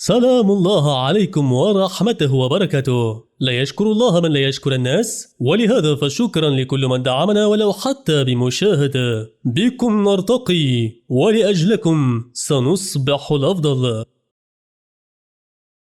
سلام الله عليكم ورحمته وبركاته. لا يشكر الله من لا يشكر الناس، ولهذا فشكرا لكل من دعمنا ولو حتى بمشاهدة. بكم نرتقي ولأجلكم سنصبح الأفضل.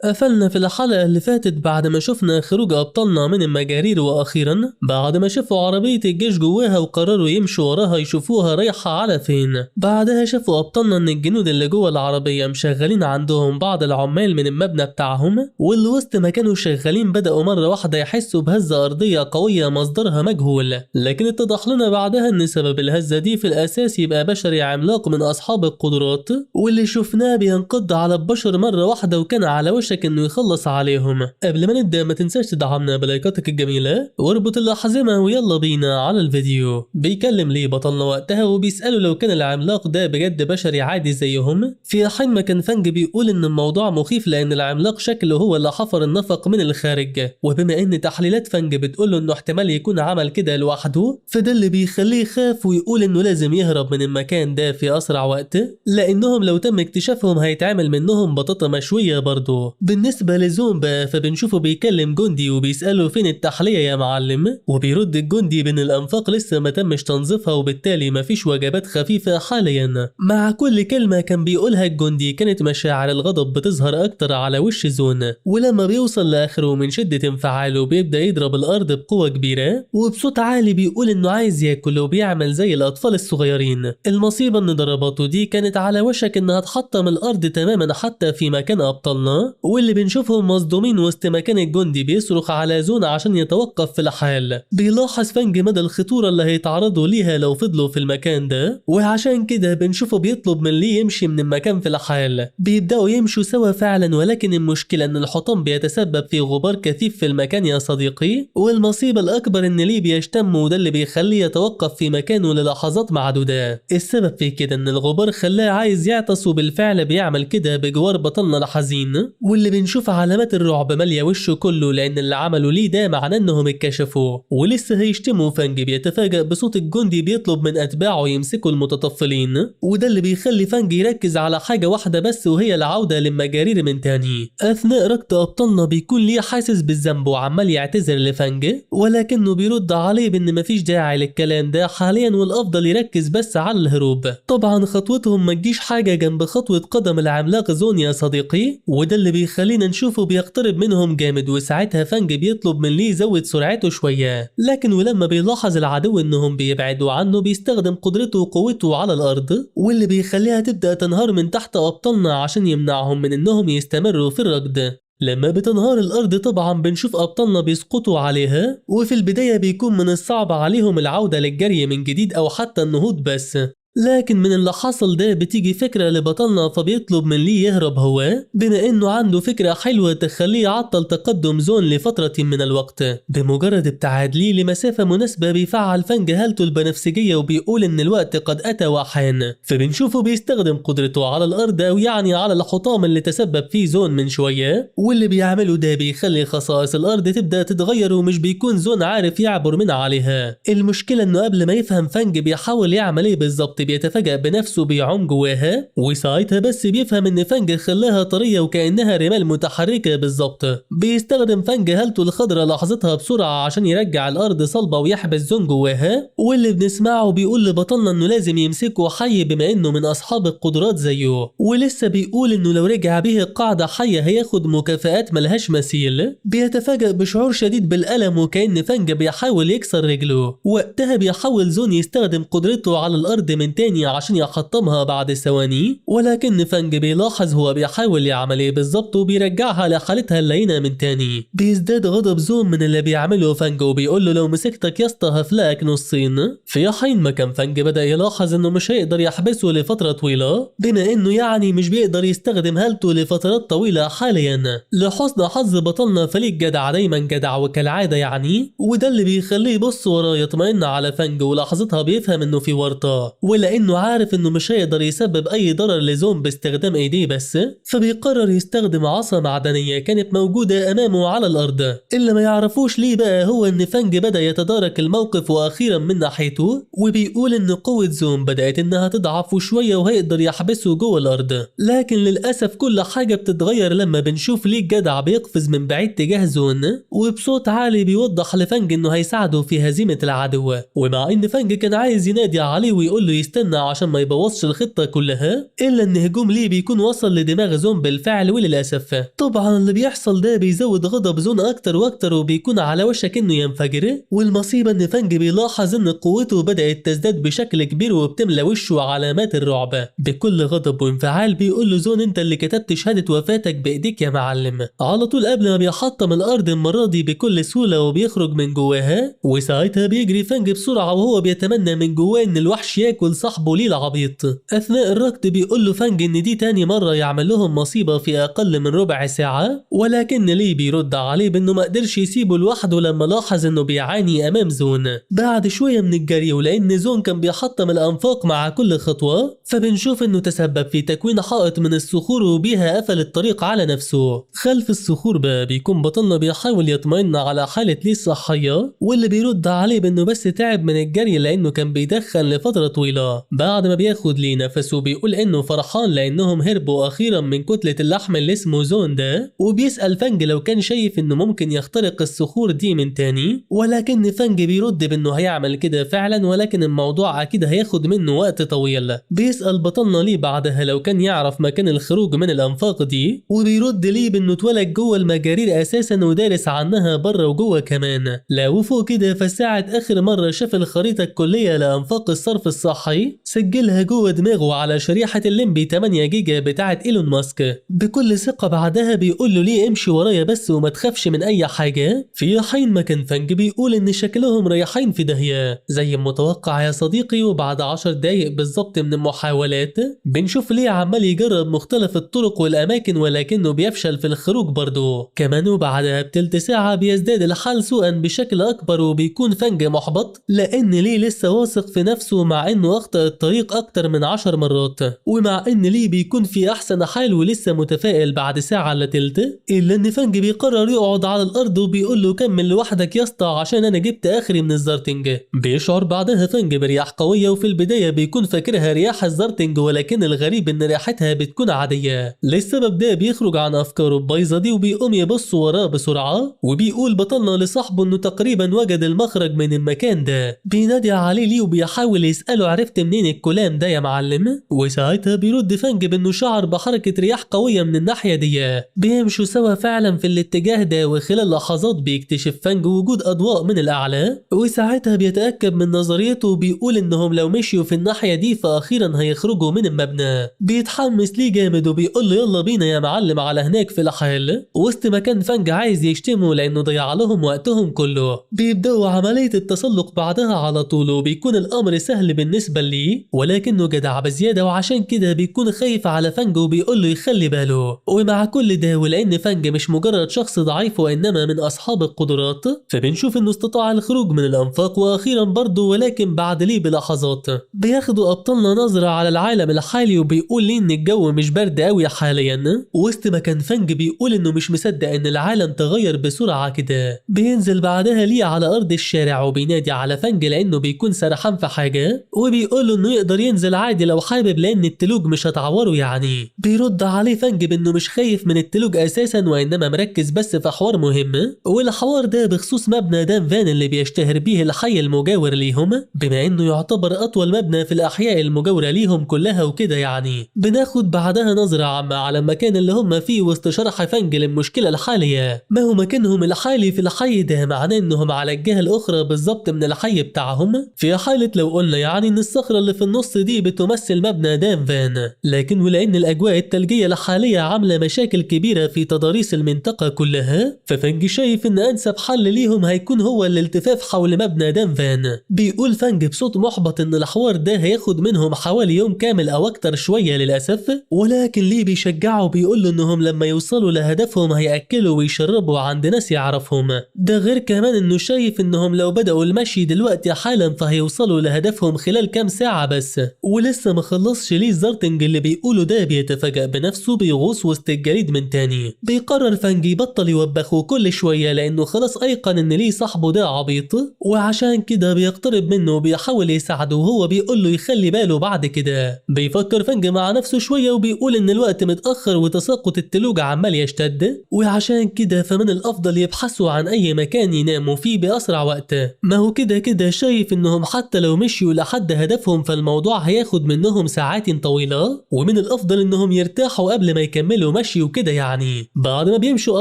قفلنا في الحلقة اللي فاتت بعد ما شفنا خروج أبطالنا من المجارير، وأخيرا بعد ما شافوا عربية الجيش جواها وقرروا يمشوا وراها يشوفوها رايحة على فين. بعدها شافوا أبطالنا إن الجنود اللي جوه العربية مشغلين عندهم بعض العمال من المبنى بتاعهم، واللي وسط ما كانوا شغالين بدأوا مرة واحدة يحسوا بهزة أرضية قوية مصدرها مجهول، لكن اتضح لنا بعدها إن سبب الهزة دي في الأساس يبقى بشري عملاق من أصحاب القدرات، واللي شفناه بينقض على البشر مرة واحدة وكان على وشك انه يخلص عليهم. قبل ما نبدا ما تنساش تدعمنا بلايكاتك الجميلة واربط الاحزمه ويلا بينا على الفيديو. بيكلم ليه بطلنا وقتها وبيساله لو كان العملاق ده بجد بشري عادي زيهم، في حين ما كان فانج بيقول ان الموضوع مخيف لان العملاق شكله هو اللي حفر النفق من الخارج، وبما ان تحليلات فانج بتقول له انه احتمال يكون عمل كده لوحده، فده اللي بيخليه يخاف ويقول انه لازم يهرب من المكان ده في اسرع وقت، لانهم لو تم اكتشافهم هيتعمل منهم بطاطا مشوية برضه. بالنسبة لزون بقى فبنشوفه بيكلم جندي وبيسأله فين التحلية يا معلم، وبيرد الجندي بان الأنفاق لسه ما تمش تنظيفها وبالتالي ما فيش وجبات خفيفة حاليا. مع كل كلمة كان بيقولها الجندي كانت مشاعر الغضب بتظهر أكتر على وش زون، ولما بيوصل لآخره من شدة انفعاله بيبدأ يضرب الأرض بقوة كبيرة وبصوت عالي بيقول إنه عايز ياكل وبيعمل زي الأطفال الصغيرين. المصيبة إن ضرباته دي كانت على وشك إنها تحطم الأرض تماما حتى في مكان أبطالنا، واللي بنشوفهم مصدومين وسط مكان الجندي بيصرخ على زون عشان يتوقف في الحال. بيلاحظ فانج مدى الخطورة اللي هيتعرضوا ليها لو فضلوا في المكان ده، وعشان كده بنشوفه بيطلب من ليه يمشي من المكان في الحال. بيبدأوا يمشوا سوا فعلا، ولكن المشكلة ان الحطام بيتسبب في غبار كثيف في المكان يا صديقي، والمصيبة الأكبر ان ليه بيشتم وده اللي بيخليه يتوقف في مكانه للحظات معدودة. السبب في كده ان الغبار خلاه عايز يعطس، وبالفعل بيعمل كده بجوار بطلنا الحزين، واللي بنشوف علامات الرعب ماليه وشه كله لان اللي عملوا ليه ده معناه انهم اتكشفوا ولسه هيشتموا. فانج بيتفاجأ بصوت الجندي بيطلب من اتباعه يمسكوا المتطفلين، وده اللي بيخلي فانج يركز على حاجة واحدة بس وهي العودة للمجارير من تاني. اثناء ركض ابطالنا بيكون ليه حاسس بالذنب وعمال يعتذر لفانج، ولكنه بيرد عليه بان مفيش داعي للكلام ده حاليا والافضل يركز بس على الهروب. طبعا خطوتهم ما تجيش حاجة جنب خطوة قدم العملاق زون يا صديقي، وده اللي بيخلينا نشوفه بيقترب منهم جامد، وساعتها فانج بيطلب من ليه يزود سرعته شوية، لكن ولما بيلاحظ العدو انهم بيبعدوا عنه بيستخدم قدرته وقوته على الارض، واللي بيخليها تبدأ تنهار من تحت ابطالنا عشان يمنعهم من انهم يستمروا في الركض. لما بتنهار الارض طبعا بنشوف ابطالنا بيسقطوا عليها، وفي البداية بيكون من الصعب عليهم العودة للجري من جديد او حتى النهوض بس، لكن من اللي حصل ده بتيجي فكرة لبطلنا فبيطلب من ليه يهرب هو، بما انه عنده فكرة حلوة تخليه يعطل تقدم زون لفترة من الوقت. بمجرد ابتعاد ليه لمسافة مناسبة بيفعل فانج هالته البنفسجية وبيقول ان الوقت قد اتى وحان، فبنشوفه بيستخدم قدرته على الارض او يعني على الحطام اللي تسبب فيه زون من شوية، واللي بيعمله ده بيخلي خصائص الارض تبدأ تتغير ومش بيكون زون عارف يعبر من عليها. المشكلة انه قبل ما يفهم فانج بيحاول يعمل ايه بالظبط بيتفاجأ بنفسه بيعوم جواها، وساعتها بس بيفهم ان فانج خلاها طرية وكأنها رمال متحركة بالظبط. بيستخدم فانج هالته الخضراء لحظتها بسرعة عشان يرجع الارض صلبة ويحبس زون جواها، واللي بنسمعه بيقول لبطلنا انه لازم يمسكه حي بما انه من اصحاب القدرات زيه، ولسه بيقول انه لو رجع به القاعدة حية هياخد مكافآت ملهاش مثيل. بيتفاجأ بشعور شديد بالألم وكأن فانج بيحاول يكسر رجله، وقتها بيحاول زون يستخدم قدرته على الارض من تاني عشان يحطمها بعد ثواني، ولكن فانج بيلاحظ هو بيحاول يعمل ايه بالظبط وبيرجعها لحالتها اللينه من تاني. بيزداد غضب زون من اللي بيعمله فانج وبيقول له لو مسكتك يا اسطى هفلقك نصين، في حين ما كان فانج بدأ يلاحظ انه مش هيقدر يحبسه لفترة طويلة بما انه يعني مش بيقدر يستخدم هالته لفترات طويلة حاليا. لحسن حظ بطلنا فريق جدع دايما جدع وكالعادة يعني، وده اللي بيخليه يبص وراه يطمئن على فانج، ولحظتها بيفهم انه في ورطة، ولانه عارف انه مش هيقدر يسبب اي ضرر لزون باستخدام ايديه بس، فبيقرر يستخدم عصا معدنية كانت موجودة امامه على الارض. اللي ما يعرفوش ليه بقى هو ان فانج بدا يتدارك الموقف واخيرا من ناحيته، وبيقول ان قوة زون بدات انها تضعف وشوية وهيقدر يحبسه جوه الارض. لكن للاسف كل حاجة بتتغير لما بنشوف ليه الجدع بيقفز من بعيد تجاه زون، وبصوت عالي بيوضح لفانج انه هيساعده في هزيمة العدو. ومع ان فانج كان عايز ينادي عليه ويقول له يستنى عشان ما يبوظش الخطة كلها، الا ان هجوم ليه بيكون وصل لدماغ زون بالفعل. وللاسف طبعا اللي بيحصل ده بيزود غضب زون اكتر واكتر، وبيكون على وشك انه ينفجر. والمصيبة ان فانج بيلاحظ ان قوته بدات تزداد بشكل كبير وبتملى وشه علامات الرعب. بكل غضب وانفعال بيقول له زون انت اللي كتبت شهادة وفاتك بايديك يا معلم. على طول قبل ما بيحطم الارض المرة دي بكل سهولة وبيخرج من جواها. وساعتها بيجري فانج بسرعة وهو بيتمنى من جواه ان الوحش ياكل صاحبه ليه العبيط. اثناء الركض بيقول له فانج ان دي تاني مرة يعمل لهم مصيبة في اقل من ربع ساعة، ولكن ليه بيرد عليه بانه ما قدرش يسيبه لوحده لما لاحظ انه بيعاني امام زون. بعد شوية من الجري ولان زون كان بيحطم الانفاق مع كل خطوة، فبنشوف انه تسبب في تكوين حائط من الصخور وبيها قفل الطريق على نفسه. خلف الصخور بقى بيكون بطلنا بيحاول يطمئن على حاله ليه الصحية، واللي بيرد عليه بانه بس تعب من الجري لانه كان بيدخن لفترة طويلة. بعد ما بياخد ليه نفسه بيقول انه فرحان لانهم هربوا اخيرا من كتلة اللحم اللي اسمه زون ده، وبيسال فانج لو كان شايف انه ممكن يخترق الصخور دي من تاني، ولكن فانج بيرد بانه هيعمل كده فعلا، ولكن الموضوع اكيد هياخد منه وقت طويل. بيسال بطلنا ليه بعدها لو كان يعرف مكان الخروج من الانفاق دي، وبيرد ليه بانه اتولد جوه المجارير اساسا ودارس عنها بره وجوه كمان. لا وفوق كده فساعة اخر مرة شاف الخريطة الكلية لانفاق الصرف الصحي سجلها جوه دماغه على شريحة الليمبي 8 جيجا بتاعه ايلون ماسك. بكل ثقة بعدها بيقول له ليه امشي ورايا بس وما تخافش من اي حاجة، في حين ما كان فانج بيقول ان شكلهم رايحين في داهية زي المتوقع يا صديقي. وبعد 10 دقايق بالظبط من المحاولات بنشوف ليه عمال يجرب مختلف الطرق والاماكن ولكنه بيفشل في الخروج برضه كمان. وبعدها بتلت ساعة بيزداد الحال سوءا بشكل اكبر، وبيكون فانج محبط لان ليه لسه واثق في نفسه مع انه اخطأ الطريق اكتر من 10 مرات، ومع ان ليه بيكون في احسن حال ولسه متفائل بعد ساعة الا تلت، الا ان فانج بيقرر يقعد على الارض وبيقول له كمل لوحدك يا اسطى عشان انا جبت اخري من الزارتنج. بيشعر بعدها فانج برياح قوية، وفي البداية بيكون فاكرها رياح الزارتنج، ولكن الغريب ان ريحتها بتكون عادية. للسبب ده بيخرج عن افكاره البايظه دي وبيقوم يبص وراه بسرعة، وبيقول بطلنا لصاحبه انه تقريبا وجد المخرج من المكان ده. بينادي عليه ليه وبيحاول يساله عرفت منين الكلام ده يا معلم، وساعتها بيرد فانج بانه شعر بحركة رياح قوية من الناحية دي. بيمشوا سوا فعلا في الاتجاه ده، وخلال لحظات بيكتشف فانج وجود اضواء من الاعلى، وساعتها بيتاكد من نظريته وبيقول انهم لو مشيوا في الناحية دي فاخيرا هيخرجوا من المبنى. بيتحمس ليه جامد وبيقول له يلا بينا يا معلم على هناك في الحال، وسط ما كان فانج عايز يشتمه لانه ضيع لهم وقتهم كله. بيبداوا عملية التسلق بعدها على طول، وبيكون الامر سهل بالنسبة ليه، ولكنه جدع بزيادة وعشان كده بيكون خايف على فانج وبيقول له يخلي باله. ومع كل ده ولان فانج مش مجرد شخص ضعيف وانما من اصحاب القدرات، فبنشوف انه استطاع الخروج من الانفاق واخيرا برضه، ولكن بعد ليه بلحظات. بياخدوا ابطالنا نظره على العالم الحالي وبيقول ليه ان الجو مش برد قوي حاليا، وسط ما كان فانج بيقول انه مش مصدق ان العالم تغير بسرعة كده. بينزل بعدها ليه على ارض الشارع وبينادي على فانج لانه بيكون سرحان في حاجة، وبيقول له انه يقدر ينزل عادي لو حابب لان التلوج مش هتعوره يعني. بيرد عليه فانج بانه مش خايف من التلوج اساسا وانما مركز بس في حوار مهم، والحوار ده بخصوص مبنى دان فان اللي بيشتهر بيه الحي المجاور ليهم، بما انه يعتبر اطول مبنى في الاحياء المجاورة ليهم كلها وكده يعني. بناخد بعدها نظره عامة على المكان اللي هم فيه وسط شرح فانج للمشكلة الحالية. ما هو مكانهم الحالي في الحي ده معناه انهم على الجهة الاخرى بالظبط من الحي بتاعهم، في حاله لو قلنا يعني ان الصخرة اللي في النص دي بتمثل مبنى دان فان. لكن ولان الاجواء الثلجيه الحالية عامله مشاكل كبيرة في تضاريس المنطقة كلها، ففانج شايف ان انسب حل ليهم هيكون هو الالتفاف حول مبنى دان فان. بيقول فانج بصوت محبط ان الحوار ده هياخد منهم حوالي يوم كامل او اكتر شوية للاسف، ولكن ليه بيشجعه بيقول له انهم لما يوصلوا لهدفهم هياكلوا ويشربوا عند ناس يعرفهم، ده غير كمان انه شايف انهم لو بدأوا المشي دلوقتي حالا فهيوصلوا لهدفهم خلال كام كام ساعة بس. ولسه ما خلصش ليه زارتنج اللي بيقوله ده بيتفاجأ بنفسه بيغوص وسط الجليد من تاني. بيقرر فانج يبطل يوبخه كل شوية لأنه خلاص أيقن إن ليه صاحبه ده عبيط، وعشان كده بيقترب منه وبيحاول يساعده وهو بيقول له يخلي باله بعد كده. بيفكر فانج مع نفسه شوية وبيقول إن الوقت متأخر وتساقط التلوج عمال يشتد، وعشان كده فمن الأفضل يبحثوا عن أي مكان يناموا فيه بأسرع وقت. ما هو كده كده شايف إنهم حتى لو مشيوا لحد هدفهم فالموضوع هياخد منهم ساعات طويلة، ومن الأفضل إنهم يرتاحوا قبل ما يكملوا مشي وكده يعني. بعد ما بيمشوا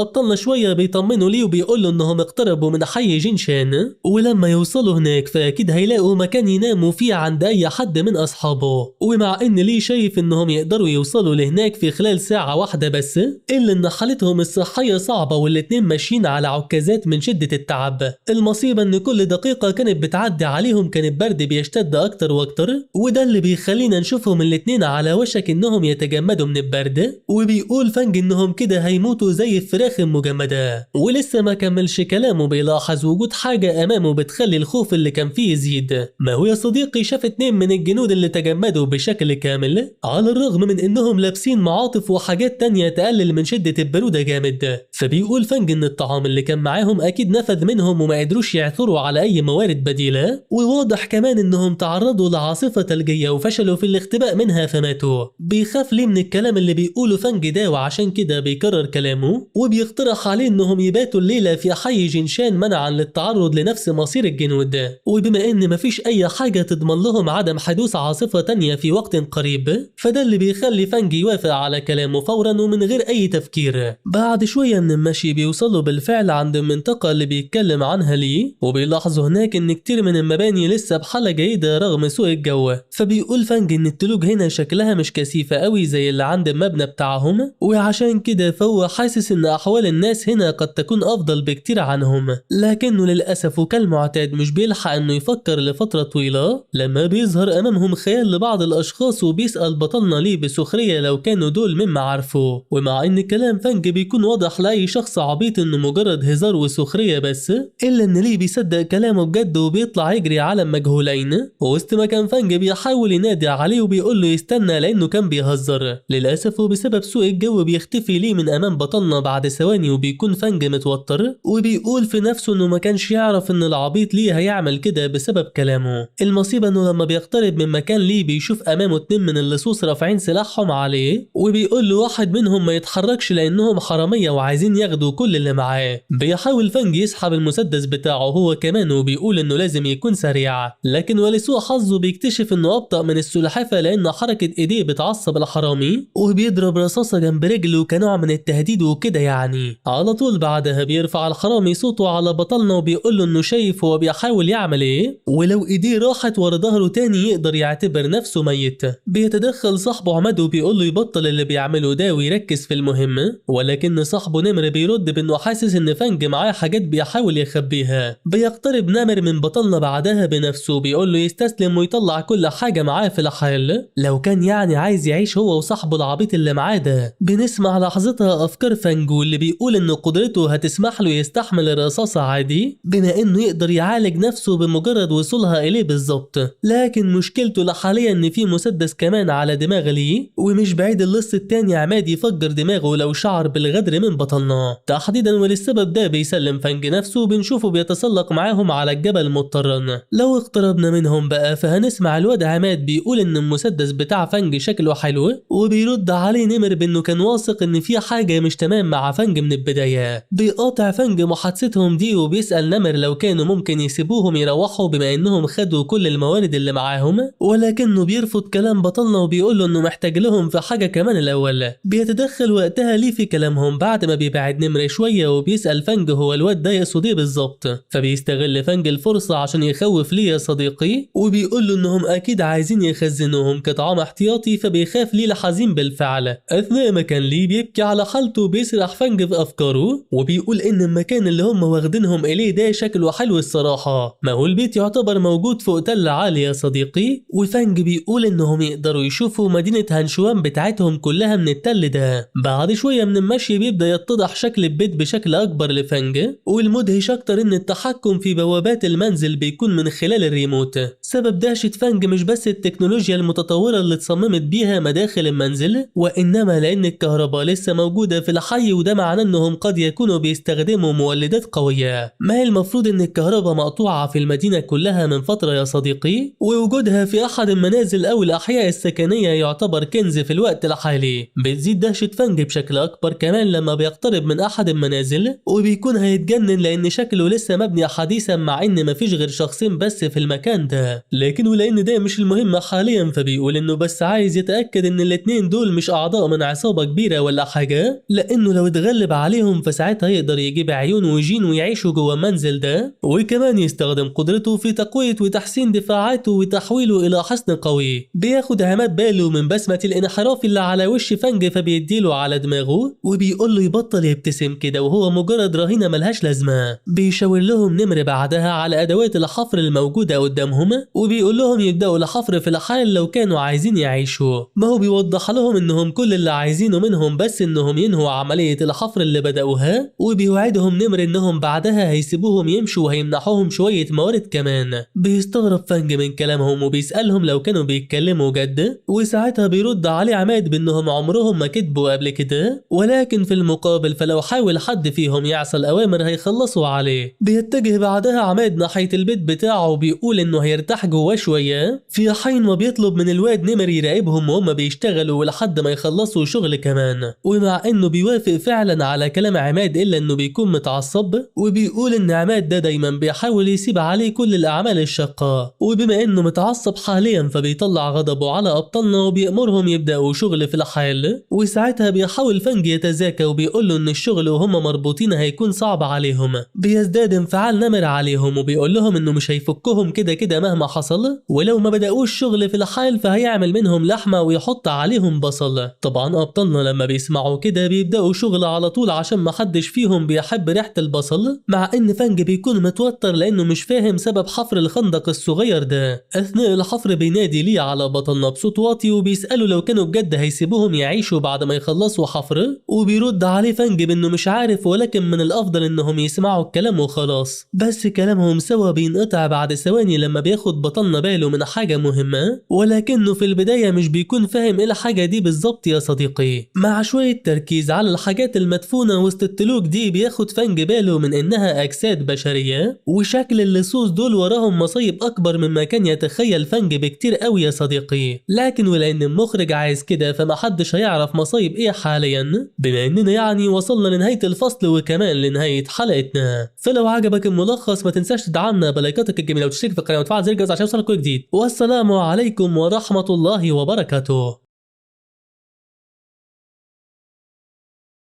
أبطالنا شوية بيطمنوا ليه وبيقولوا إنهم اقتربوا من حي جينشان، ولما يوصلوا هناك فأكيد هيلاقوا مكان يناموا فيه عند أي حد من أصحابه. ومع إن ليه شايف إنهم يقدروا يوصلوا لهناك في خلال ساعة واحدة بس، إلا إن حالتهم الصحية صعبة والاتنين ماشيين على عكازات من شدة التعب. المصيبة إن كل دقيقة كانت بتعدي عليهم كان البرد بيشتد أكتر وأكتر، وده اللي بيخلينا نشوفهم الاتنين على وشك إنهم يتجمدوا من البرد. وبيقول فانج إنهم كده هيموتوا زي الفراخ المجمدة. ولسه ما كملش كلامه بيلاحظ وجود حاجة أمامه بتخلي الخوف اللي كان فيه يزيد. ما هو يا صديقي شاف اتنين من الجنود اللي تجمدوا بشكل كامل على الرغم من إنهم لابسين معاطف وحاجات تانية تقلل من شدة البرودة جامد. فبيقول فانج إن الطعام اللي كان معاهم أكيد نفذ منهم وما قدروش يعثروا على أي موارد بديلة، وواضح كمان إنهم تعرضوا لعاصفة ثلجية وفشلوا في الاختباء منها فماتوا. بيخاف ليه من الكلام اللي بيقوله فانج ده، وعشان كده بيكرر كلامه وبيقترح عليه إنهم يباتوا الليلة في حي جينشان منعا للتعرض لنفس مصير الجنود. وبما إن مفيش أي حاجة تضمن لهم عدم حدوث عاصفة تانية في وقت قريب، فده اللي بيخلي فانج يوافق على كلامه فورا ومن غير أي تفكير. بعد شوية من المشي بيوصلوا بالفعل عند المنطقة اللي بيتكلم عنها ليه، وبيلاحظوا هناك إن كتير من المباني لسه بحالة جيدة رغم سوء الجو. فبيقول فانج إن التلوج هنا شكلها مش كثيفة قوي زي اللي عند المبنى بتاعهم، وعشان كده فهو حاسس إن أحوال الناس هنا قد تكون أفضل بكتير عنهم. لكنه للأسف وكالمعتاد مش بيلحق إنه يفكر لفترة طويلة لما بيظهر أمامهم خيال لبعض الأشخاص وبيسأل بطلنا ليه بسخرية لو كانوا دول مما عارفه. ومع إن كلام فانج بيكون واضح لأي شخص عبيط إنه مجرد هزار وسخرية بس، إلا إن ليه بيصدق كلامه بجد وبيطلع يجري على المجهولين. وسط ما كان فانج بيحاول ينادي عليه وبيقول له يستنى لأنه كان بيهزر، للأسف وبسبب سوء الجو بيختفي ليه من أمام بطلنا بعد ثواني، وبيكون فانج متوتر وبيقول في نفسه إنه ما كانش يعرف إن العبيط ليه هيعمل كده بسبب كلامه. المصيبة إنه لما بيقترب من مكان ليه بيشوف أمامه اتنين من اللصوص رافعين سلاحهم عليه، وبيقول له واحد منهم ما يتحركش لأنهم حرامية وعايزين ياخدوا كل اللي معاه. بيحاول فانج يسحب المسدس بتاعه هو كمان وبيقول إنه لازم يكون سريع، لكن ولسوء حظه بيكتشف إنه أبطأ من السلحفاة لأن حركة إيديه بتعصب الحرامي وبيضرب رصاصة جنب رجله كنوع من التهديد وكده يعني. على طول بعدها بيرفع الحرامي صوته على بطلنا وبيقول له إنه شايف هو بيحاول يعمل إيه، ولو إيديه راحت ورا ظهره تاني يقدر يعتبر نفسه ميت. بيتدخل صاحبه عماد وبيقول له يبطل اللي بيعمله ده ويركز في المهم، ولكن صاحبه نمر بيرد بإنه حاسس إن فانج معاه حاجات بيحاول يخبيها. بيقترب نمر من بطلنا بعدها بنفسه بيقول له يستسلم ويطلع كل حاجة معاه في الحال لو كان يعني عايز يعيش هو وصاحبه العبيط اللي معاه ده. بنسمع لحظتها أفكار فانج واللي بيقول إن قدرته هتسمح له يستحمل الرصاصة عادي بما إنه يقدر يعالج نفسه بمجرد وصولها إليه بالظبط، لكن مشكلته لحاليا إن في مسدس كمان على دماغ ليه، ومش بعيد اللص التاني عماد يفجر دماغه لو شعر بالغدر من بطلنا تحديدا. وللسبب ده بيسلم فانج نفسه وبنشوفه بيتسلق معاهم على الجبل مضطرا. لو اقتربنا منهم بقى فهنسمع الواد عماد بيقول إن المسدس بتاع فانج شكله حلو، وبيرد عليه نمر بإنه كان واثق إن في حاجة مش تمام مع فانج من البداية. بيقاطع فانج محادثتهم دي وبيسأل نمر لو كانوا ممكن يسيبوهم يروحوا بما إنهم خدوا كل الموارد اللي معاهم، ولكنه بيرفض كلام بطلنا وبيقول له إنه محتاج لهم في حاجة كمان الأول. بيتدخل وقتها ليه في كلامهم بعد ما بيبعد نمر شوية وبيسأل فانج هو الواد ده يقصد ايه بالظبط، فبيستغل فانج الفرصة عشان يخوف ليه يا صديقي، وبيقول له إنهم أكيد عايزين يخزنوهم كطعام احتياطي، فبيخاف ليه الحزين بالفعل. أثناء ما كان ليه بيبكي على حالته بيسرح فانج في أفكاره وبيقول إن المكان اللي هم واخدينهم إليه ده شكله حلو الصراحة، ما هو البيت يعتبر موجود فوق تلة عالية يا صديقي. وفانج بيقول إنهم يقدروا يشوفوا مدينة هانشوان بتاعتهم كلها من التل ده. بعد شوية من المشي بيبدأ يتضح شكل البيت بشكل أكبر لفانج، والمدهش أكتر إن التحكم في بوابات المنزل بيكون من خلال الريموت. سبب دهشة دهشة فانج مش بس التكنولوجيا المتطورة اللي اتصممت بيها مداخل المنزل، وإنما لأن الكهرباء لسه موجودة في الحي، وده معناه إنهم قد يكونوا بيستخدموا مولدات قوية. ما هي المفروض إن الكهرباء مقطوعة في المدينة كلها من فترة يا صديقي، ووجودها في أحد المنازل أو الأحياء السكنية يعتبر كنز في الوقت الحالي. بتزيد دهشة فانج بشكل أكبر كمان لما بيقترب من أحد المنازل وبيكون هيتجنن لأن شكله لسه مبني حديثا، مع إن مفيش غير شخصين بس في المكان ده. لكن ولأن ده مش المهم حاليا، فبيقول إنه بس عايز يتأكد إن الاتنين دول مش أعضاء من عصابة كبيرة ولا حاجة، لأنه لو اتغلب عليهم فساعتها يقدر يجيب عيون وجين ويعيشوا جوه المنزل ده، وكمان يستخدم قدرته في تقوية وتحسين دفاعاته وتحويله إلى حصن قوي. بياخد عماد باله من بسمة الانحراف اللي على وش فانج فبيديله على دماغه وبيقول له يبطل يبتسم كده وهو مجرد رهينة ملهاش لازمة. بيشاور لهم نمر بعدها على أدوات الحفر الموجودة قدامهم وبيقول لهم يبدأوا الحفر في الحال لو كانوا عايزين يعيشوا. ما هو بيوضح لهم إنهم كل اللي عايزينه منهم بس إنهم ينهوا عملية الحفر اللي بدأوها، وبيوعدهم نمر إنهم بعدها هيسيبوهم يمشوا وهيمنحوهم شوية موارد كمان. بيستغرب فانج من كلامهم وبيسألهم لو كانوا بيتكلموا جد، وساعتها بيرد عليه عماد بإنهم عمرهم ما كتبوا قبل كده، ولكن في المقابل فلو حاول حد فيهم يعصى الأوامر هيخلصوا عليه. بيتجه بعدها عماد ناحية البيت بتاعه وبيقول إنه هيرتاح جواه شوية، في حين ما بيطلب من الواد نمر يراقبهم وهم بيشتغلوا لحد ما يخلصوا شغل كمان. ومع إنه بيوافق فعلا على كلام عماد إلا إنه بيكون متعصب وبيقول إن عماد ده دايما بيحاول يسيب عليه كل الأعمال الشاقة، وبما إنه متعصب حاليا فبيطلع غضبه على أبطالنا وبيأمرهم يبدأوا شغل في الحال. وساعتها بيحاول فانج يتذاكى وبيقول له إن الشغل وهم مربوطين هيكون صعب عليهم. بيزداد انفعال نمر عليهم وبيقول لهم إنه مش هيفكهم كده كده مهما حصل، ولو ما بدأوش شغل في الحال فهيعمل منهم لحمة ويحط عليهم بصل. طبعا أبطالنا لما بيسمعوا كده بيبدأوا شغل على طول عشان ما حدش فيهم بيحب ريحة البصل، مع إن فانج بيكون متوتر لأنه مش فاهم سبب حفر الخندق الصغير ده. أثناء الحفر بينادي ليه على بطلنا بصوت واطي وبيسأله لو كانوا بجد هيسيبوهم يعيشوا بعد ما يخلصوا حفر، وبيرد عليه فانج بإنه مش عارف، ولكن من الأفضل إنهم يسمعوا الكلام وخلاص. بس كلامهم سوا بينقطع بعد ثواني لما بياخد بطلنا باله من حاجة مهمة، ولكنه في البداية مش بيكون فاهم إيه الحاجة دي بالظبط يا صديقي. مع شوية تركيز على الحاجات المدفونة وسط التلوج دي بياخد فانج باله من إنها أجساد بشرية، وشكل اللصوص دول وراهم مصايب أكبر مما كان يتخيل فانج بكتير قوي يا صديقي. لكن ولأن المخرج عايز كده فمحدش هيعرف مصايب إيه حاليا، بما إننا يعني وصلنا لنهاية الفصل وكمان لنهاية حلقتنا. فلو عجبك الملخص ما تنساش تدعمنا بلايكاتك الجميلة وتشترك في القناة وتفعل زر الجرس عشان يوصلك كل جديد. والسلام عليكم ورحمة الله وبركاته.